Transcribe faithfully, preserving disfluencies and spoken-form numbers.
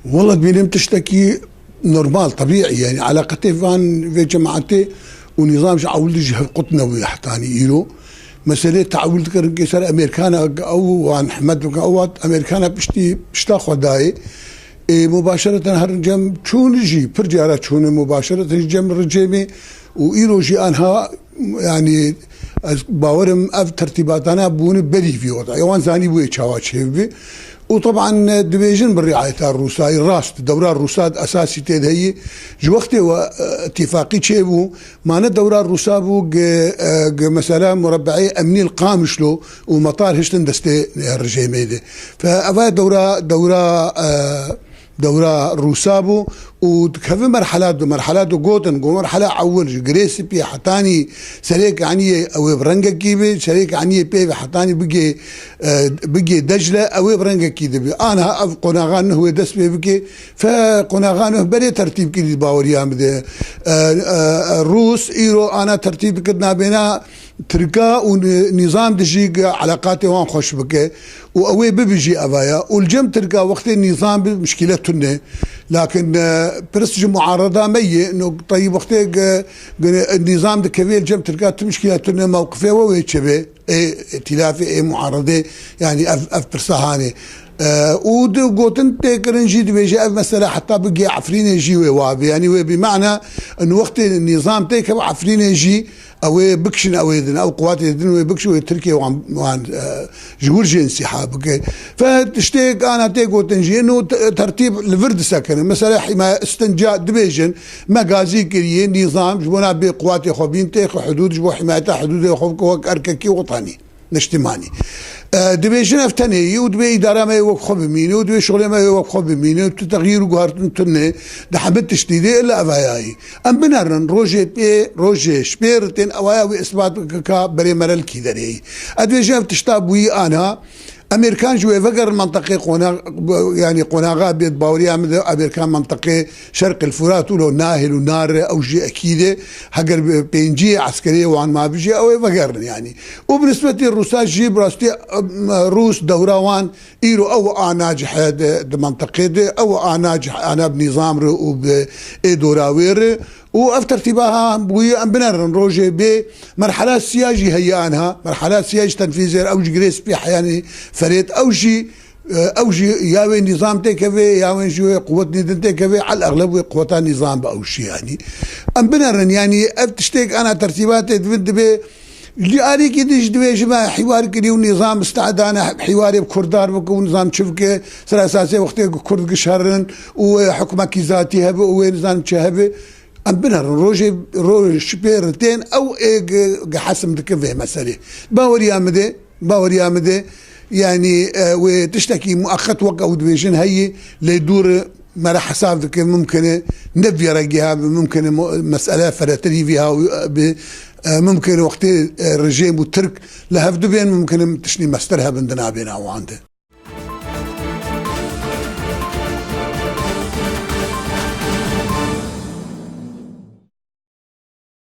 Wela dibînim tiştekî normal, tebîî, yani eleqetê van vê cemaetê û nîzam ji ewil de jî hevqut nebûye hetanî îro. Meselê teewil dikirin ki ser Amerîkana ew wan hikmet bikin, ew wat Amerîkana piştî pişta xwe dayê. Ê, mubaşereten herin cem çûn jî, pir cara çûne mubaşereten jî cem rejêmê û îro jî anha, yani ez bawerim ev tertîbatana bûne berî vî wada. Ewan zanî bûye çawa çêbî. Û teban dibêjin bi riayeta Rûsayî rast, dewra Rûsa di esasî tê de heyî. Ji wextê we, e, îtîfaqî çêbû, mane dewra Rûsa bû gi, e, gi mesela murebeeyê emnî li Qamişlo û metar hiştin destê, e, rejêmê de. Fe eva dewra, dewra, e, dewra Rûsa bû û dikeve merhela du, merhela du gotin, got merhela ewil ji Girê Spî hetanî serê Kaniyê ew ê bi rengekî bi, serê Kaniyê pê ve hetanî bigê, e, bigê Decle ew ê bi rengekî dibi. Anha ev qonaxa nuh wê dest pê bike, fe qonaxa nuh berê tertîb kirî baweriya min de. E, e, e, Rûs îro ana tertîb dikir nabêna Tirka û ni-, nîzam dijî gi eleqatê wan xweş bike û ew ê bibijî evaya. Û li cem Tirka wextê nîzam bi mişkîle tune. Lakin, e, pirs ji muarada me yê, no tayî wextê gi, gi nîzam dikevê li cem Tirka tu mişkîle tune mewqifê we wê çi be? Ê îtîlafê, ê muaredê, yani ev, ev pirsa hanê. E, û di gotin tê kirin jî dibêje ev mesele heta bigê Efrînê jî wê wa be. Yani wê bi mana in wextê nîzam tê keve Efrînê jî ew ê bikişin, ew ê din, ew quwatê din wê bikişin, wê Tirkiye wan, wan, e, ji wir jê însîha bike. Fe tiştê ana tê gotin jî, no te-, tertîb li vir disekine. Mesela hîmaye istinca dibêjin, me gazî kiriye, nîzam ji bona bê quwatê xwe bîn têxe hudûd, ji bo hîmayeta hudûdê xwe bike wek erkekî wetanî, niştimanî. E, dibêjin ev tenê yî û dibê îdara me yê wek xwe bimîne û dibê şixulê me yê wek xwe bimîne û tu texyîr û guhartin tune di hemî tiştî de illa evayayî. Em binerin rojê pê, rojê ji pê re tên ewaya wê isbat bike ka berê merelkî derê yî. Ez dibêjim ev tişta bûyî anha, Amerîkan ji wê vegerin menteqê qona-, yani qonaxa bê di baweriya min de Amerîkan menteqê Şerqil Furat û lo nahêl û nare ew jî ekîd e. Heger bi pêncî eskeriyê wan mabî jî ew ê vegerin yani. Û bi nisbetî Rûsa jî bi rastî, em, Rûs dewra wan îro ew a nacih e di, di menteqê de, ew a nacih ana bi nîzam re û bi ê dora wê re. Û ev tertîba ha bûyî em binerin rojê bê merhela siya jî heye anha. Merhela siya jî tenfîzê ew ji Girê Spî heyanî ferêt ew jî, e, ew jî ya wê nîzam têkevê, ya wê jî wê quwet nîdin têkevê, el exleb wê quweta nîzam bi ew jî yanî. Em binerin, yanî ev tiştêk ana tertîbatê divin dibê, li alîkî din jî dibê ji me hîwar kirî û nîzam istedane hîwarê bi Kurdar bike û nîzam çi bike, ser esasê wextê ku Kurd giş herin û wê hukmekî zatî hebe û wê nizam çi hebe. Em binerin rojê, roj şipê ritên ew ê gi, gi hesim dikin vê meselê. Baweriya min de, baweriya min de, yanî, e, wê tiştekî mueqet wek ew dibêjin heyî, lê dûr e, me re hesab dike, mimkin e ne vî rengî ha, mimkin e mo-, mesele feretirî vî ha, e, bi, e, mimkin e wextê, e, rejêm û Tirk li hev dibên, mimkin e tiştî mestir hebin di nabêna wan de.